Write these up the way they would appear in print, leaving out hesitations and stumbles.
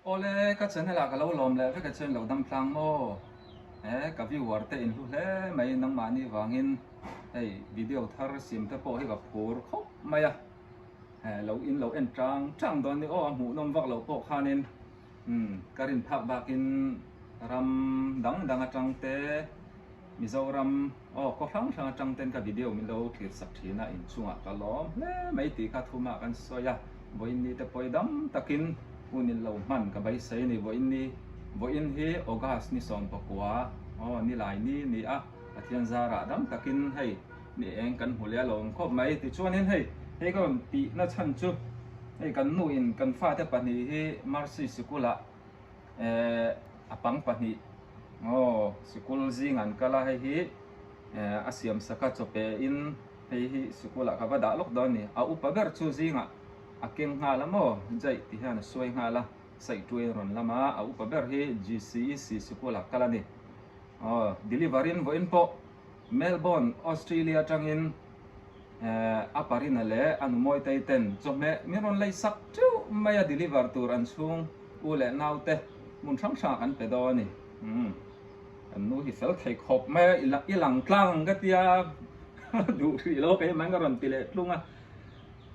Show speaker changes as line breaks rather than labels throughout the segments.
Awle, ka channel ah ka lo lawm leh vek e chuan lo dam tlang maw? He ka viewer te in hlu hle mai nangmahni vangin hei video thar siam te pawh hi ka phur khawp mai a, he lo in lo en tang tang dawn ni aw a hmuhnawm vak loh pawh khanin umm ka rin phak bakin ram dang dang atang te Mizoram aw khaw hrang hrang atang ten ka video min lo thlir sak thin a inchungah ka lawm hle mai tih kha thuma kan sawi a, vawiin ni te pawi dam takin hun in lo hman ka beisei a ni vawiin ni vawiin hi August ni 19 aw nilai ni ni a Pathian zarah dam takin hei ni eng kan hmu leh a lawm khawp mai tichuanin hei hei ka rawn tihna chhan chu hei kan nu in kan fate pahnih hi Mercy sikulah eh a pang pahnih aw sikul zing an kal a hei hi eh a siam sak a chawpe in hei hi sikul ah ka va dah lawk dawn a ni a upa ber chu zingah a keng nghal a maw jaih ti hian a suai nghal a saihtuai a rawn lam a a upa ber hi GCEC sikul ah kal a ni aw deliver in vawiin pawh Melbourne Australia atangin eh a parina leh a nu mawitei ten chawhmeh min rawn lei sak teuh mai a deliver tur an chhung. U leh naute hmun hrang hrangah kan pe dawn a ni. Umm kan nu hi fel thei khawp mai a, i lang tlang ang ka tia duh hrih lo keimah in ka rawn ti leh tlung a.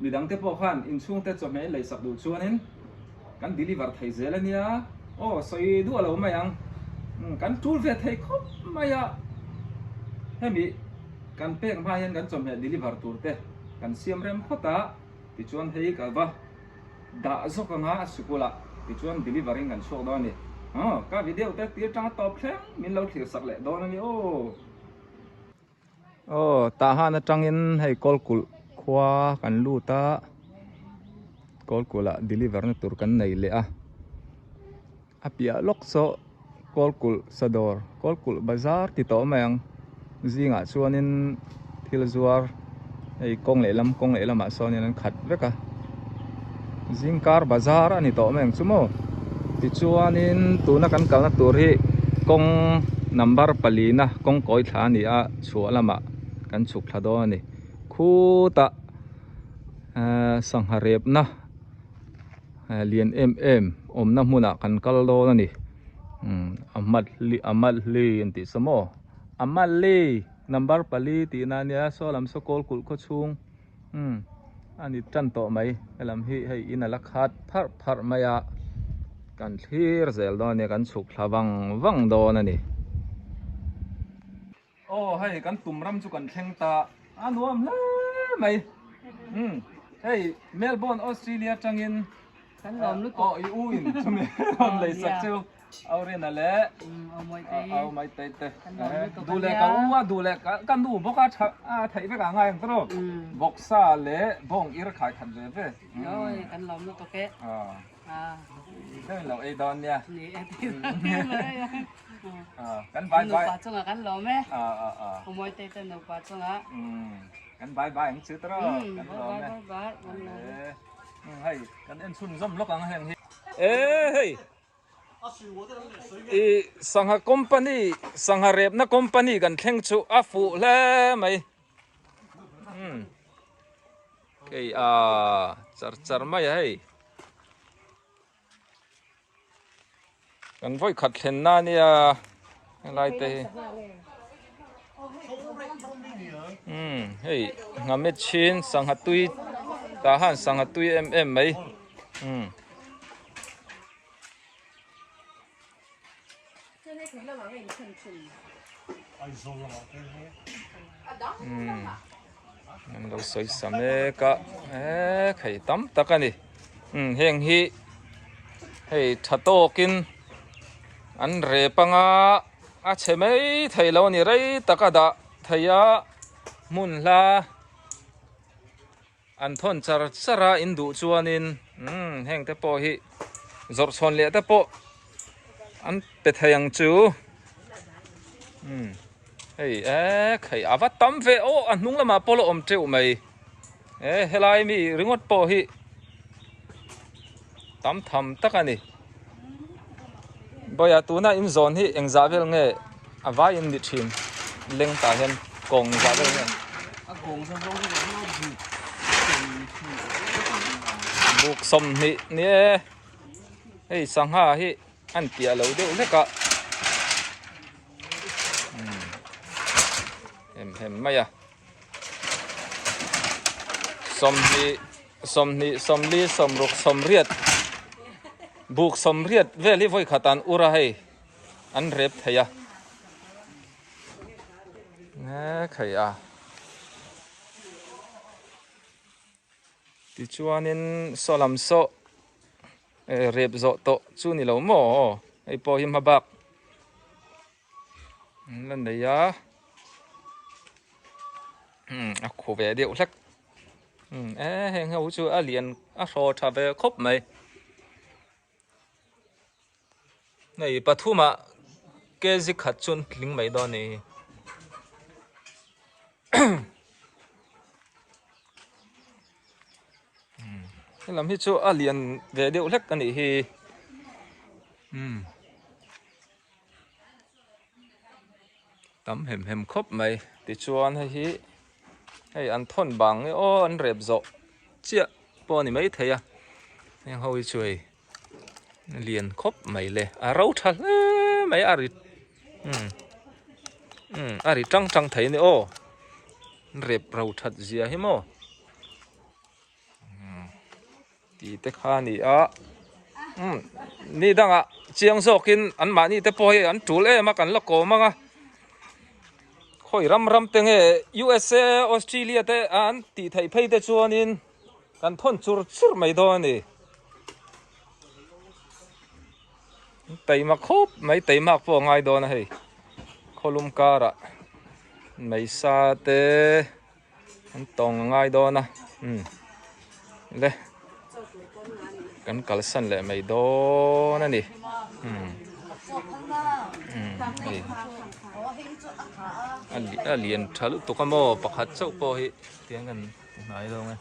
Midang te pawh khan inchhungte chawhmeh in leisak duh chuanin kan deliver thei zel a nia. Aw sawi duah lo mai ang. Umm kan tul ve thei khawp mai a. Hemi kan pek hma hian kan chawhmeh deliver tur te kan siam rem phawt a, tichuan hei ka va. Dah zawk anga a sikulah tichuan deliver in kan chhuak dawn a ni. Aw ka video te tir tanga tawp thleng min lo thlir sak leh dawn a ni aw. Aw Tahan atangin hei Kawlkulh khua kan lut a, Kawlkulh ah deliver na tur kan nei leh a. A piah lawk saw Kawlkulh Sadawr, Kawlkulh Bazar ti tawh mai ang. Zingah chuanin thil zuar hei kawng lehlam kawng lehlamah sawnin an khat vek a. Zingkar bazar a ni tawh mai ang chu maw. Tichuanin tuna kan kalna tur hi kawng number palina kawng kawi thla a ni a, chhuah lamah kan chhuk thla dawn a ni. Khutah ehh sangha repna. Lian em em awmna hmunah kan kal dawn a ni a hmatli a malhli an tih saw maw a malhli number pali tihna a nia saw lam saw kawl kulh khaw chhung umm a ni tan tawh mai helam hi hei in a la khat pharh pharh mai a kan thlir zel dawn a nia kan chhuk thla vang vang dawn a ni. Aw hei kan tum ram chu kan thleng ta a nuam hle mai umm hei Melbourne Australia atangin
kan lawm lutuk
aw i u in chumi rawn lei sak chu Aurina leh au mai te te duh leh ka u a duh leh ka nu bawk a tha a theih vek a ngai ang tawh vawksa leh bawng ir khai khat ve ve
kan lawm lutuk e
Deuh lo ei dawn nia.
Ni e ti mai.
Kan bye bye.
Nupa chungah kan lawm e. Umawi te te nupa chungah.
Kan bye bye ang chu tawh. Kan lawm e.
Bye bye kan lawm e.
Hei kan en chhun zawm lawk ang heng hi. E hei. I sangha company sangha repna company kan thleng chu a fuh hle mai. Hei a char char mai a hei. Kan vawi khat thlen na ania helai te hi. Umm hei nghame chhin sangha tui tah han sangha tui em em mai umm. An lo sawi sa mek a eee hei tam tak a ni umm heng hi hei tha tawkin an rep anga a chhe mai thei lo a ni rei tak a dah thei a hmun hla. An thawn char char a in duh chuanin umm heng te pawh hi zawrh chhawn leh te pawh an pe thei ang chu umm hei e hei a va tam ve aw a hnung lamah pawh la awm teuh mai e helai mi ringawt pawh hi tam tham tak a ni bawiah tuna in zawn hi engzah vel nge A vai in ni thin leng tah hian kawng zah vel nge. Buk 20 ni e. Hei sangha hi an piah lo deuh hlek a hem hem mai a sawmhnih sawmhnih sawmli sawmruk sawmriat buk sawmriat vel hi vawi khat an ur a hei an rep thei a hei a. Tichuanin saw lam saw rep zawh tawh chu ni lo maw hei pawh hi hma bak an la nei a a khu ve deuh hlek e heng ho chu a lian a hraw tha ve khawp mai hei pathumah kg khat chu an tling mai dawn a ni. Helam hi chu a lian ve deuh hlek a nih hi umm tam hem hem khawp mai tichuan hei hi hei an thawn bang nge aw an rep zawh chiah pawh a ni maithei a heng ho hi chu hei lian khawp mai le a ro tha hle mai a ri umm umm a ri tang tang thei a ni aw rep ro that zia hi maw umm tih te kha a ni a umm ni dangah chiang zawkin an mahni te pawh hei an tul em a kan la kawm ang a khawi ram ram te nge U_S_A Australia te an tih theih phei te chuanin. Kan thawn chur chur mai dawn a ni. Taima khawp mai taimak pawh a ngai dawn a hei. Khawlum karah meisa te an tawng a ngai dawn a umm le kan kalsan leh mai dawn a ni umm umm hei a lian tha lutuk a maw pakhat chauh pawh hi tiang kan. Hnai lo nge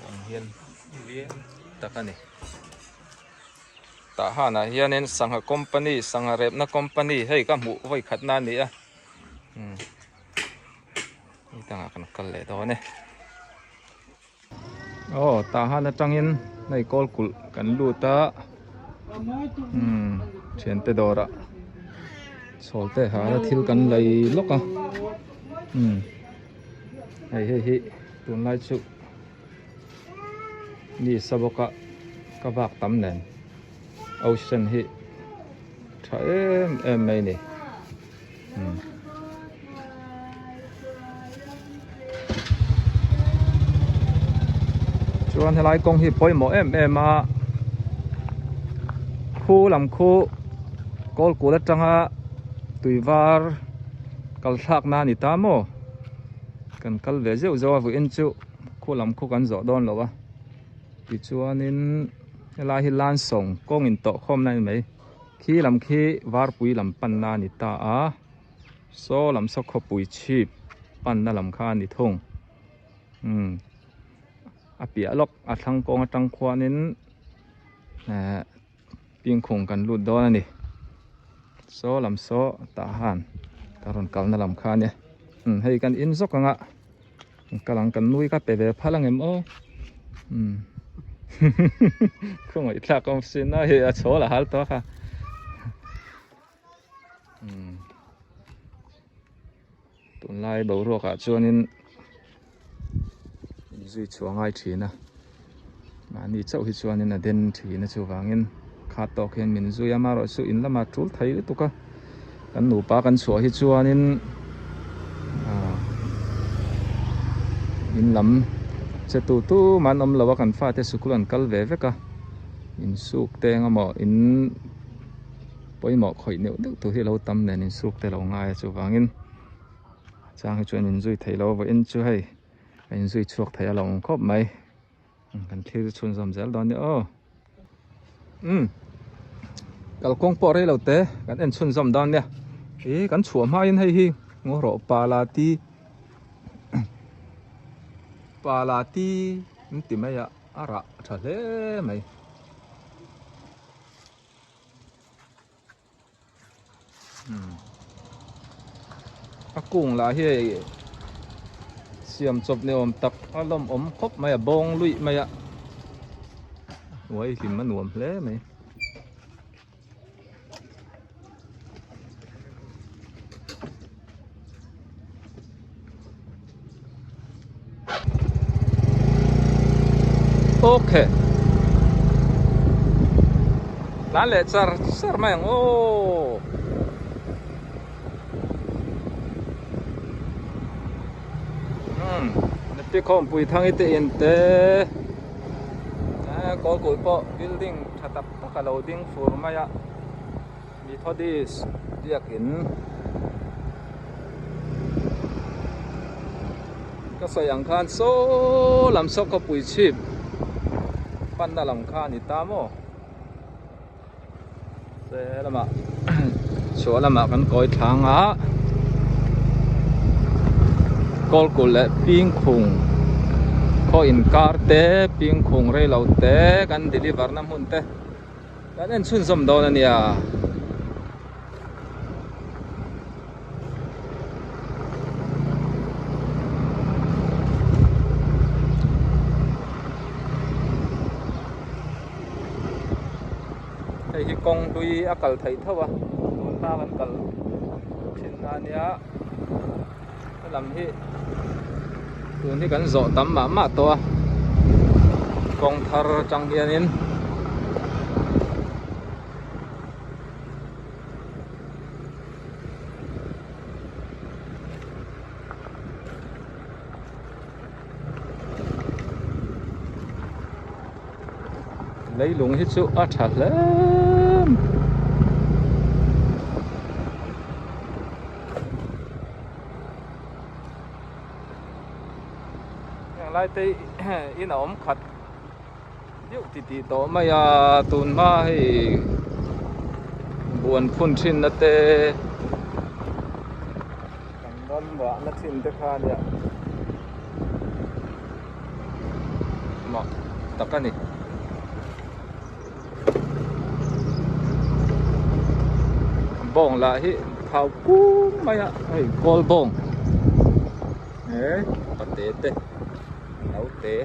ang hian lian tak a ni tah hanah hianin sangha company sangha repna company hei ka hmuh vawi khat na a ni a umm hei tangah kan kal leh dawn e aw tah han atangin hei kawl kulh kan lut a umm thiante dawrah chhawl te hana thil kan lei lawk a umm. Hei hei hi tunlai chu mi sa bawk a ka vak tam nen ocean hi tha em em mai a ni umm. Chuan helai kawng hi pawimawh em em a khu lam khu kawl kul atanga tui var kal thlak na a ni ta maw kan kal ve zeuh zeuh a vawiin chu khu lam khu kan zawh dawn lo a tichuanin helai hi lansawng kawng in tawh khawm na a ni mai khi lam khi varpui lam pan na a ni ta a saw lam saw khawpui chhip pan na lam kha a ni thung umm a piah lawk a thlang kawng atang khuanin ehh. Pingkhung kan lut dawn a ni saw lam saw tah han ka rawn kalna lam kha a nia umm hei kan in zawk ang a kal ang kan nui kha pe ve phal ang em aw umm khawngaih thlak awm sin a hei a chhawl a hal tawh a kha umm tunlai boruak ah chuanin inzui chhuah ngai thin a mahni chauh hi chuanin a den thin a chuvangin kha tawk hian min zui a amaherawhchu in lamah tul thei lutuk a kan nupa kan chhuah hi chuanin ah in lam che tu tu mah an awm lo a kan fate sikul an kal ve vek a insuk te engemaw in. Pawimawh khawih neuh neuh tur hi a lo tam nen insuk te lo ngai a chuvangin chang hi chuan inzui theih loh vawiin chu hei a inzui chhuak thei a lo awm khawp mai kan thlir chhunzawm zel dawn nia aw umm kalkawng pawh rei lo te kan en chhunzawm dawn nia ih kan chhuah hmain hei hi ngaw rawh pala ti pala ti an ti mai a a rah tha hle mai. A kung lah hi hei siam chawp ni awm tak a lawm awm khawp mai a bawng luih mai a. Uai hlim a nuam hle mai. Ok. Tlan leh char char mai ang aw. Hmm. Pi khawmpui thangi te in te. Kawlkulh pawh building tha tak tak a lo ding fur mai a. Methodist biakin ka sawi ang khan saw lam saw khawpui chhip panna lam kha a ni ta maw se lamah chhuah lamah kan kawi thlang a kawlkulh leh pingkhung khaw inkar te pingkhung reilo te kan deliver na hmun te. Kan en chhunzawm dawn a nia. Hei hi kawng hlui a kal theih tho a, tun hma kan kal thin a nia. Helam hi tun hi kan zawh tam mah mah tawh a kawng thar atang hianin Leilung hi chu a tha hle Heng lai te in a awm khat deuh ti tih tawh mai a tun hma hei buan phun thin na te kan ram vah na thin te kha nia mak tak a ni. Bawng lah hi thau kung mai a hei kawl bawng he pate te naute.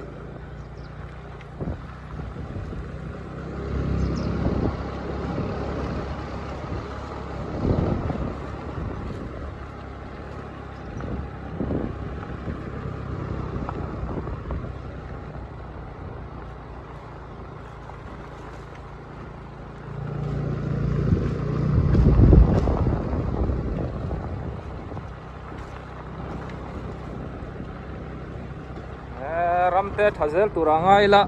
Ram te tha zel tur a ngai la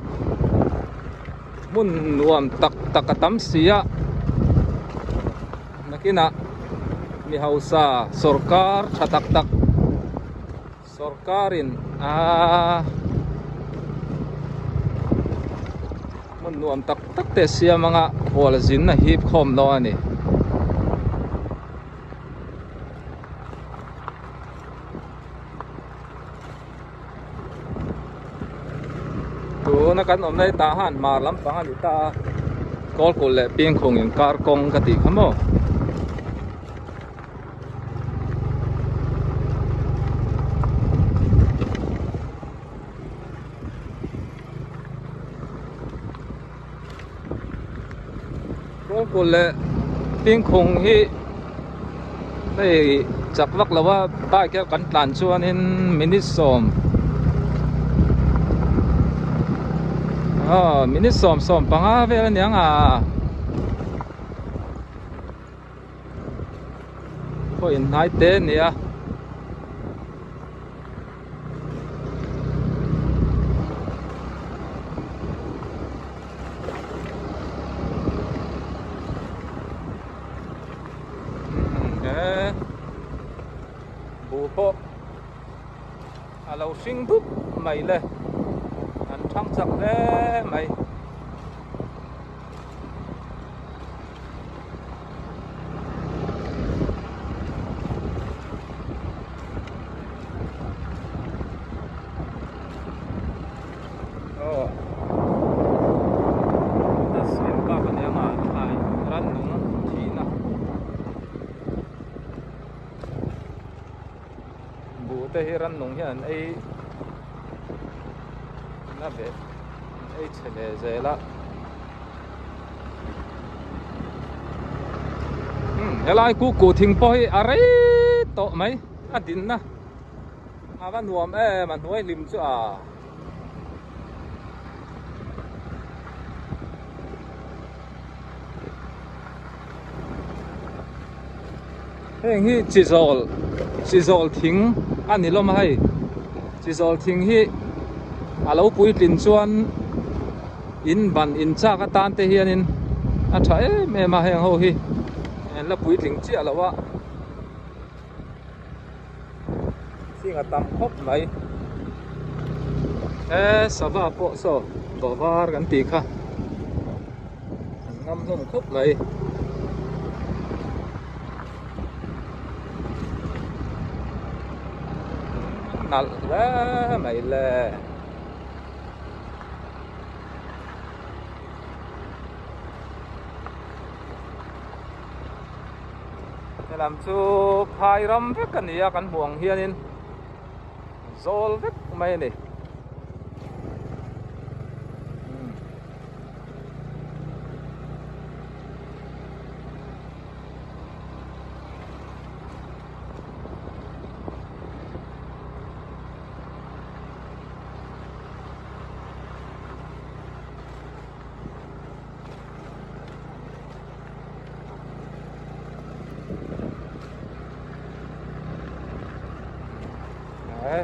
hmun nuam tak tak a tam si a nakinah mi hausa sawrkar tha tak tak Sorkarin a hmun nuam tak tak te siam anga khual zin a hip khawm dawn a ni. Tuna kan awmna hi tah han hmar lampang a ni ta a, Kawlkulh leh Pingkhung inkar kawng ka tih kha maw. Kawlkulh leh Pingkhung hi hei chak vak lo a bike a kan tlan chuanin minute sawm aw minute sawm sawm panga vel aniang a. Khaw in hnai te a ni a. Buh pawh a lo hring dup mai le an thang chak hle mai. Buh te hi rannung hian an ei na ve an ei chhe ve zel a. Helai kuhkuh thing pawh hi a rei tawh mai a dinna a va nuam em a hnuai hlim chu a. Heng hi chi zawl chi zawl thing a ni lawm a hei chi zawl thing hi a lo puitlin chuan in ban in chak atan te hianin a tha em em a heng ho hi an la puitling chiah lo a thing a tam khawp mai he sava pawh saw dawhvar kan tih kha an ngam hlawm khawp mai. Nalh hle mai le. Helam chu phai ram vek a ni a kan hmuh ang hianin zawl vek mai a ni.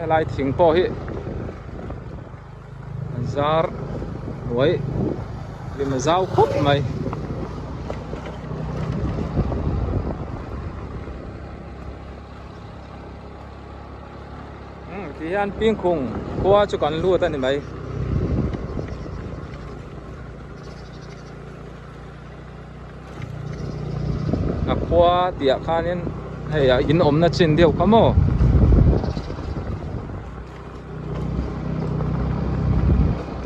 Helai thing pawh hi zar hnuai hlim a zau khawp mai. Umm ti hian Pingkhung khua chu kan lut a ni mai. A khua tih ah khanin hei a in awmna chin deuh kha maw.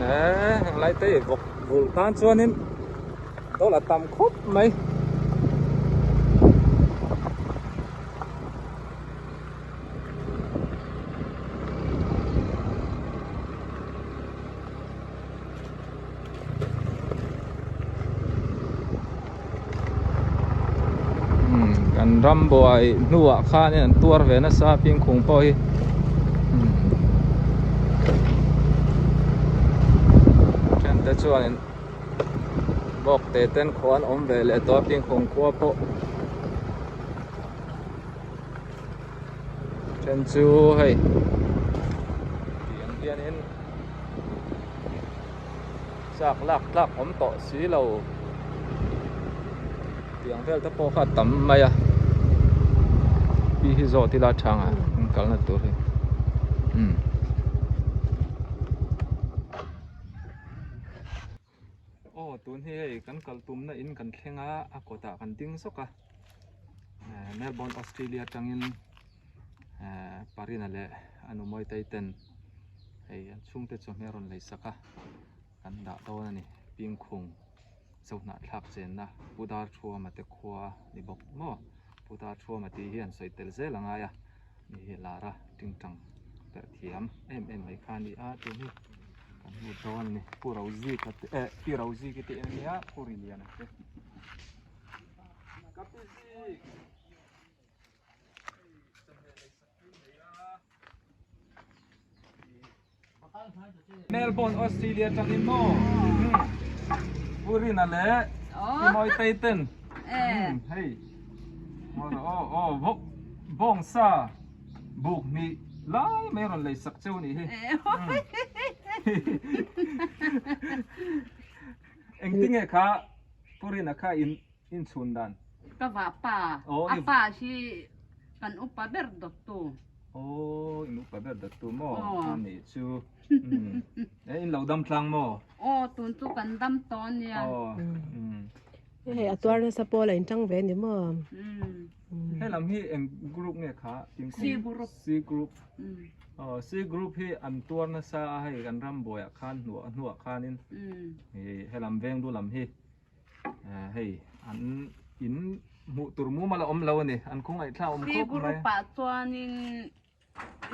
Eee heng lai te hi vawk vulh tan chuanin dawl a tam khawp mai. Kan ram buai hnuah khanin an tuar ve nasa Pingkhung pawh hi thiante chuanin bawk te ten khua an awm ve leh tawh a Pingkhung khua pawh. Then chu hei tih ang hianin chak lak tlak awm tawh si lo tih ang vel te pawh kha a tam mai a pi hi zawt ila a thang a an kalna tur hi umm. Aw tun hi hei kan kal tumna in kan thleng a a kawtah kan ding zawk a Melbourne Australia atangin Parina leh a nu Mawitei ten hei an chhungte chu hmel rawn lei sak a kan dah dawn a ni Pingkhung Zohnahthlak chenna Pu Darthuama te khua ni bawk maw Pu Darthuama tih hi an sawi tel zel a ngai a mi hi lar a tingtang perh thiam em em mai kha a ni a tun hi. Kan hmu dawn a ni Pu Rozika te eh Pi Roziki te en ania Pu Riliana te Ka pi zik Melbourne Australia tangin maw Pu Rina leh Pi Mawitei ten hei aw aw bawngsa Buk hnih lai mai rawn lei sak cheu nih hi. Engtinge kha Purina kha in in chhun dan?
Ka vah pa. A pa hi kan upa ber dawttu.
Aw in upa ber dawttu maw? A nih chu. In lo dam tlang maw?
Aw tun chu kan dam tawh ania.
Hei a tuar nasa pawl a intang ve ni maw?
He lam hi eng group nge kha?
C group.
C group. Oh, C group hi an tuar nasa a hei kan ram buaiah khan hnuah hnuah khanin he lam veng lu lam hi hei an in hmuh tur mumal a awm lo a ni an khawngaih thla awm khawp mai.
C group ah chuanin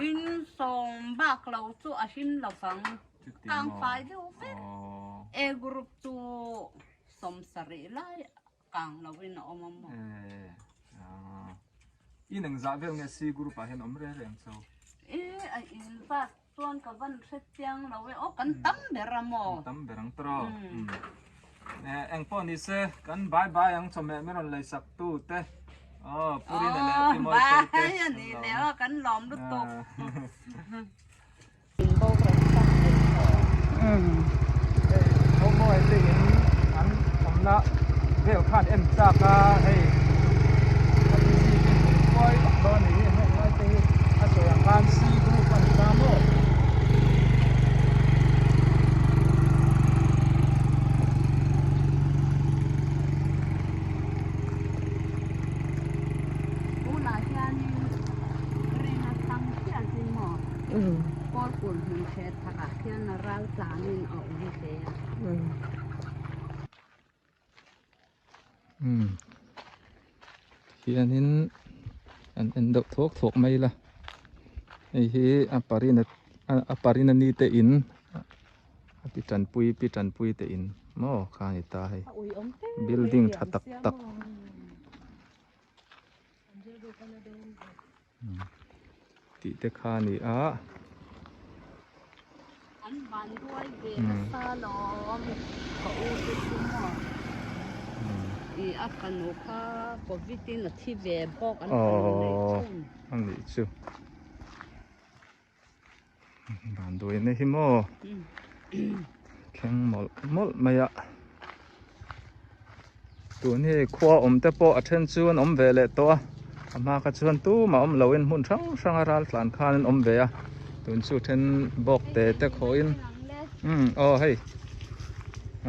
in sawm bak lo chu a him lo vang kang fai deuh vek. A group chu 70 lai. Kang lo in a awm a maw?
Eh, In engzah vel nge C group ah hian awm reng reng cho?
E a in zat chuan ka van hre chiang lo e aw kan tam ber a maw?
Kan tam ber ang tawh. Eng pawh ni se kan bye bye ang chawhmeh min rawn lei sak tu te aw Purina leh Pi Mawitei te.
Bye a ni leh aw kan lawm lutuk.
Homawi te in an awmna vel khan en chak a hei a busy te in khuai vak dawn a ni hi heng lai te hi a sawi ang khan C group a ni ta maw.
Tunah hianin ring a thlang chiah hi maw? Kawlpur hmun ṭhe thakah khian ral tlanin a awm ve a.
Umm hianin an en deuh thuak thuak mai la hei hi a parina a parina ni te in a pi tanpui pi tanpui te in maw kha a ni ta hei building tha tak tak. Tih te kha a ni a.
An van ruai ve nasa lawm ka u te chu maw i a fanu kha covid in a thi ve bawk an fanu nei chhun.
Aww a nih chu vanduai na hi maw thleng mawlh mawlh mai a tun hi khua awm te pawh a then chu an awm ve leh tawh a a hma kha chuan tumah awm loin hmun hrang hrang a ral tlan khan an awm ve a tun chu then bawk te te khawhin umm aw hei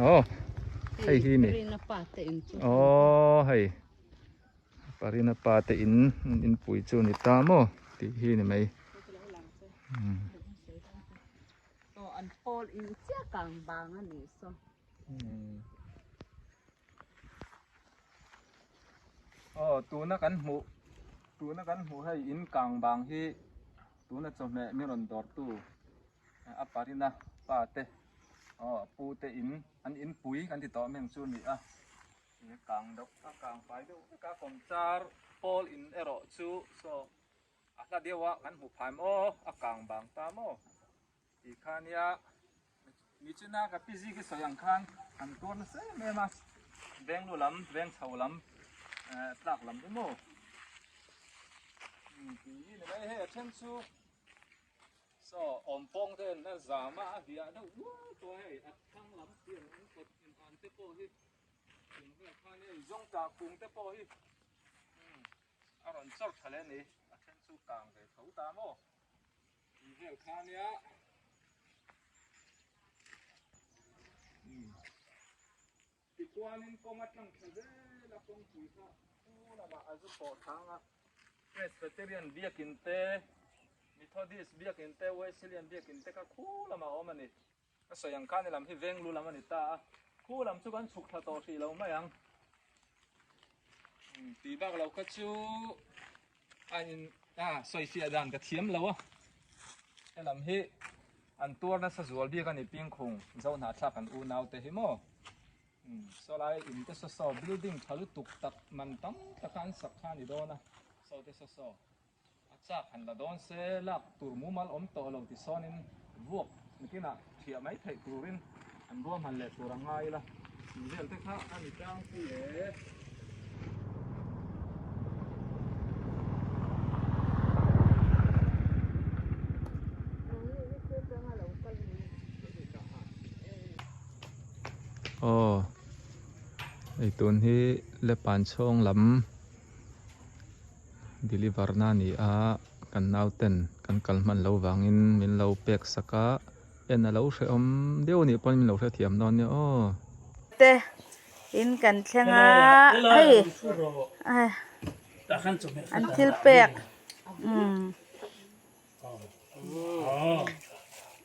aw hei hi ni aw hei. Parina pa te in inpui chu ni ta maw tih hi ni mai. Aw tuna kan hmuh tuna kan hmuh hei in kang bang hi tuna chawhmeh mi rawn dawr tu a parina pa te aw pu te in an inpui kan ti tawh meng chu ni a. He kang deuh a kang fai deuh vek a kawmchar pawl in erawh chu saw a hla deuh a kan hmu phai maw a kang bang ta maw tih kha nia nichina ka pi zik i sawi ang khan an tuar nasa em em a veng lu lam veng chho lam eh tlak lam hi maw tih hi ni mai hei a then chu. Saw awm pawng te en a zam a, a viah deuh nual tawh a hei a thlang lam pian an kawt in an te pawh hi chung vel khan hei zawngtah kung te pawh hi umm a rawn chawr tha leh a ni a then chu kang ve tho ta maw tih vel kha nia umm tichuanin kawng a tlang thla zel a kawngpui kha chu lamah a zu pawh thang a Presbyterian biakin te Methodist biakin te Wesleyan biakin te kha khu lamah a awm a ni. Ka sawi ang khan helam hi veng lu lam a ni ta a, khu lam chu kan chhuk thla tawh hrih lo mai ang. Umm tih bak lo kha chu a in a sawi fiah dan ka thiam lo a, helam hi an tuar nasa zual bik a ni Pingkhung Zohnahthlak kan unau te hi maw. Umm saw lai in te saw saw building tha lutuk tak man tam taka an sak kha a ni dawn a, saw te saw saw. A chak han la dawn se lak tur mumal awm tawh lo ti sawnin vuak nakinah thiah mai theih turin an ruahman leh tur a ngai ila tih vel te kha a ni tlangpui e. Aw hei tun hi Lepan chhawng lam. Deliver na a ni a kan nauten kan kal hman lo vangin min lo pek sak a en a lo hrehawm deuh anih pawn min lo hrethiam dawn nia aw.
Te in kan thleng a hei an thil pek umm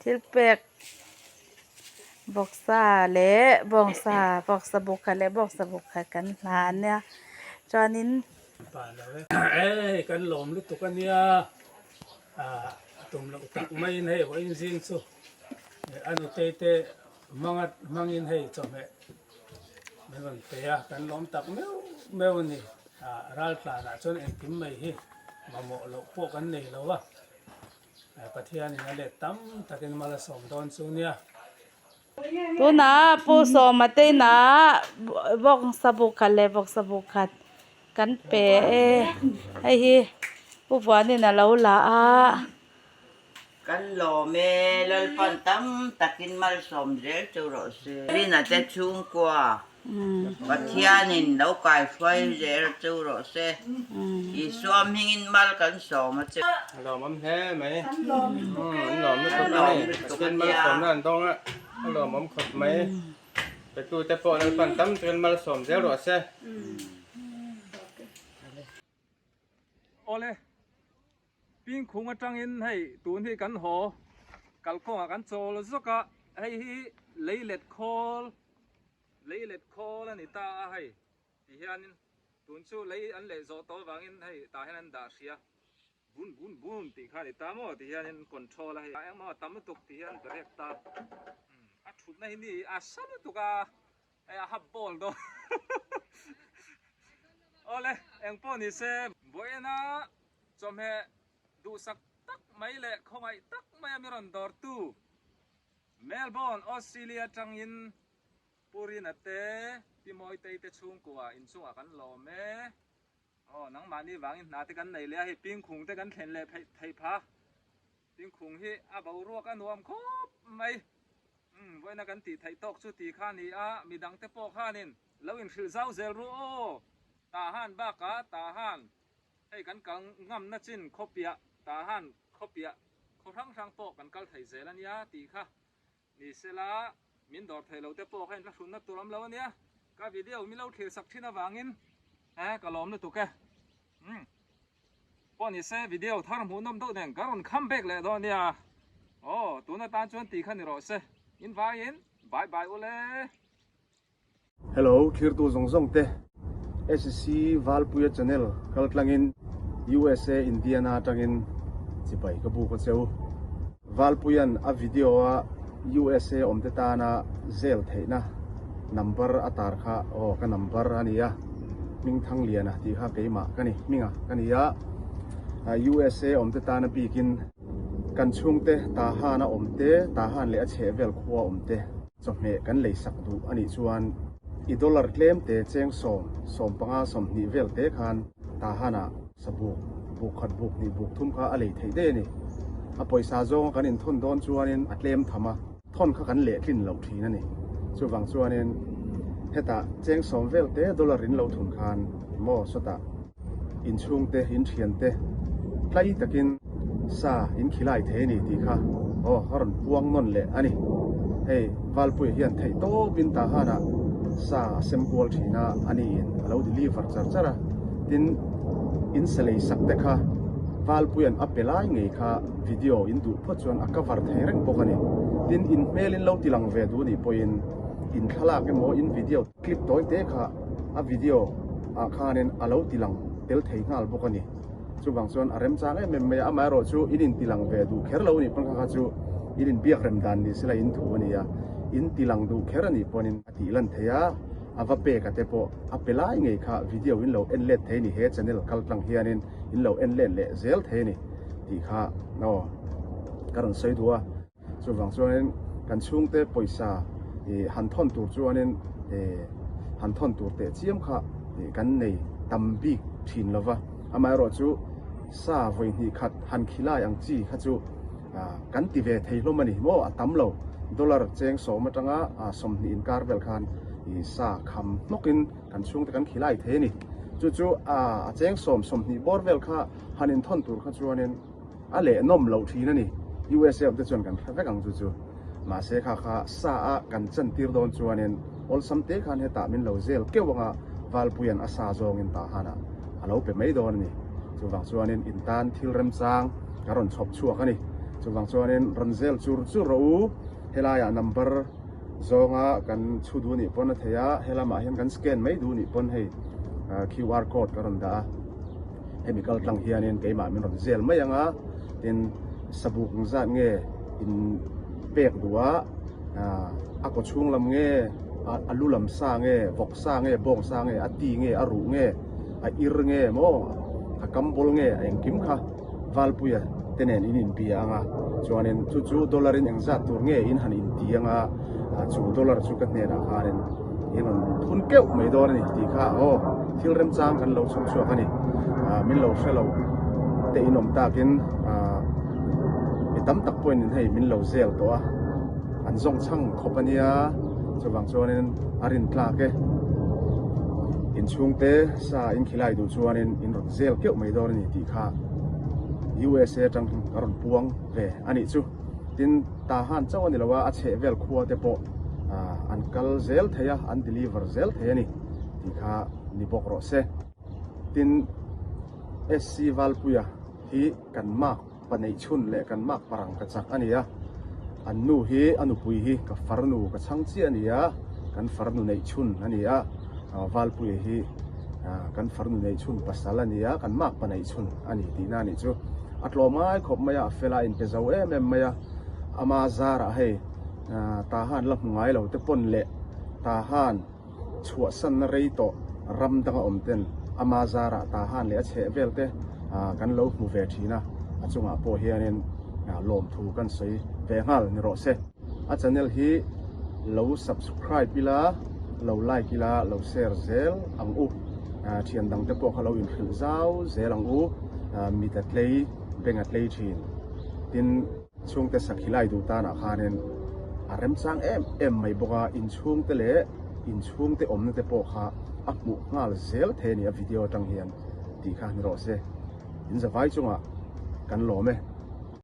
thil pek vawksa leh bawngsa vawksa buk khat leh bawngsa buk khat kan hlan nia chuanin.
Hei kan lawm lutuk a nia a tum loh tak maiin hei vawiin zing chu a nutei te hmanga hmangin hei chawhmeh min rawn pe a kan lawm tak meuh meuh a ni. Raltlanah chuan engkim mai hi mamawh loh pawh kan nei lo a, Pathianin a let tam takin mal a sawm dawn chu nia.
Tunah Pu Sawma te inah bawngsa buk khat leh vawksa buk khat kan pe e, hei hi Pu Vuanin a lo la a.
Kan lawm e, Lalpan tam takin malsawm zel chu rawh se. Rina te chhungkua Pathianin lo kaihruai zel chu rawh se. Isua hmingin mal kan sawm a che.
A lawmawm hle mai. An lawm lutuk a ni. Pathian malsawmna an dawng a, a lawmawm khawp mai. Petute pawh Lalpan tam takin malsawm zel rawh se.
Awle. Pingkhung atangin hei tun hi kan haw kalkawngah kan chawl zawk a, hei hi leilet khawl leilet khawl a ni ta a hei ti hianin tun chu lei an leh zawh tawh avangin hei tah hian an dah hria bun bun bun tih kha a ni ta maw ti hianin control a hei engmaw a tam lutuk ti hian brake ta a thutna hi ni a sa lutuk a hei a hap ball dawn awle engpawh ni se vawiina Chawhmeh duhsak tak mai leh khawngaih tak maia mi rawn dawrtu Melbourne, Australia atangin Pu Rina te, Pi Mawitei te chhungkua inchungah kan lawm e. Aw, nangmahni vangin hna te kan nei leh a, hei pingkhung te kan thlen leh theih pha. Pingkhung hi a boruak a nuam khawp mai. Umm, vawiina kan tih theih tawk chu ti kha a ni a, midangte pawh khanin lo inhrilh zau zel ru aw. Tahan bakah Tahan Hei kan kal ngamna chin khawpiah tah han khawpiah khaw hrang hrang pawh kan kal thei zel a nia tih kha ni sela min dawr thei lo te pawh kha in hrunna tur awm lo a nia ka video min lo thlir sak thin avangin e ka lawm lutuk e umm pawh ni se video thar hmuh nawm deuh nen ka rawn come back leh dawn a nia aw tuna tan chuan tih kha ni rawh se in vaiin bye bye ule.
Hello thirtu zawng zawng te SC Valpuia channel kal tlangin USA Indiana atangin chibai ka buk a cheu. Valpuia'n a video a USA awmte tana zel theihna number a tar kha aw ka number a nia Hmingthangliana tih kha keimah ka ni hminga ka ni a USA awmte tana bikin kan chhungte Tahan a awmte Tahan leh a chhehvel khua awmte Chawhmeh kan lei sak duh a nih chuan i dollar tlem te cheng sawm, 15, 20 vel te khan Tahan-ah sabuk, buk khat buk hnih buk thum kha a lei theih daih a ni. A pawisa zawnga kan inthawn dawn chuanin a tlem tham a, thawn kha kan lehtlin loh thin a ni. Chuvang chuanin hetah cheng sawm vel te dollar in lo thun khan maw sawtah inchhungte, inthiante tlai takin sa in khilai thei a ni tih kha aw a rawn puang nawn leh a ni. Hei Valpuia hian theih tawpin Tahan-ah sa a sem kual thin a, a niin a lo deliver char char a. Tin, in sa lei sak te kha Valpuia'n a pe lai ngei kha video in duh phawt chuan a cover thei reng bawk a ni. Tin, in hmel in lo tilang ve duh nih pawhin in thlalak emaw in video Clip tawi te kha a video ah khanin a lo ti lang tel thei nghal bawk a ni. Chuvang chuan a remchang em em mai a, amaherawh chu in inti lang ve duh kher lo a nih pawn kha kha chu in inbiak rem dan ni sela in thu a ni a, in ti lang duh kher a nih pawnin a tih lan thei a, a va pek a te pawh a pe lai ngei kha video in lo en let thei a ni, he channel kal tlang hianin in lo en let leh zel thei a ni tih kha aw ka rawn sawi duh a. Chuvang chuanin kan chhungte pawisa ih han thawn tur chuanin ih han thawn tur teh chiam kha ih kan nei tam bik thin lo va, amaherawh chu sa vawi hnih khat han khilai ang chi kha chu ah kan ti ve thei hlawm a ni maw a tam lo dollar cheng sawm atanga ah 20 inkar vel khan ih sa kham hnawkin kan chhungte kan khilai thei a ni. Chu chu ah a cheng sawm 20 bawr vel kha han inthawn tur kha chuanin. A leh nawm loh thin a ni. USA awm te chuan kan hre vek ang chu chu. Mahse kha kha sa a kan chan tir dawn chuanin awlsam te khan hetah min lo zel keuh anga Valpuia'n a sa zawngin Tahan-ah a lo pe mai dawn a ni. Chuvang chuanin in tan thil remchang ka rawn chhawp chhuak a ni. Chuvang chuanin rawn zel chur chur rawh u. Helaiah number zawnga kan chhu duh nih pawn a thei a, helamah hian kan scan mai duh nih pawn hei QR code ka rawn dah a. Hemi kal tlang hianin keimah min rawn zel mai ang a, tin sabuk ang zat nge in pek duh a, a kaw chhung lam nge, a lu lam sa nge, vawk sa nge, bawng sa nge, a ti nge, a ruh nge, A ir nge maw, a kam bawl nge, a engkim kha Valpuia te nen in inbia ang a, chuanin chu chu dollar in engzat tur nge in han inti ang a, chu dollar chu ka hnenah khanin in rawn thun keuh mai dawn a ni tih kha aw thil remchang kan lo chhawp chhuak a ni. Min lo hre lo te in awm takin mi tam tak pawhin hei min lo zel tawh a, an zawng chhang khawp a nia, chuvang chuanin a rin tlak e. Inchhungte sa in khilai duh chuanin in rawn zel keuh mai dawn a ni tih kha USA atang ka rawn puang ve a nih chu. Tin, Tahan chauh a ni lo a, a chheh vel khua te pawh an kal zel thei a, an deliver zel thei a ni tih kha ni bawk rawh se. Tin, SC Valpuia hi kan mark pa neih chhun leh kan mark parang ka chak a ni a, an nu hi a nupui hi ka farnu ka chhang chiah a ni a, kan farnu neih chhun a ni a, Valpuia hi kan farnu neih chhun pasal a ni a, kan mark pa neih chhun a ni tihna a nih chu. A tlawm ngai khawp mai a, a fel a, a inpe zo em em mai a, ama zarah hei Tahan la hmu ngai lo te pawn leh Tahan chhuahsanna rei tawh ram danga awm ten ama zarah Tahan leh a chheh vel te kan lo hmu ve thin a, a chungah pawh hianin lawmthu kan sawi ve nghal ni rawh se. A channel hi lo subscribe ila, lo like ila, lo share zel ang u. Thian dang te pawh kha lo inhrilh zau zel ang u. Mit a tlei, beng a tlei thin. Tin. Chhungte sakhilai duh tanah khanin a remchang em em mai bawk a, inchhungte leh inchhungte awmna te pawh kha a hmuh nghal zel thei a ni a video atang hian tih kha ni rawh se. In zavai chungah kan lawm e.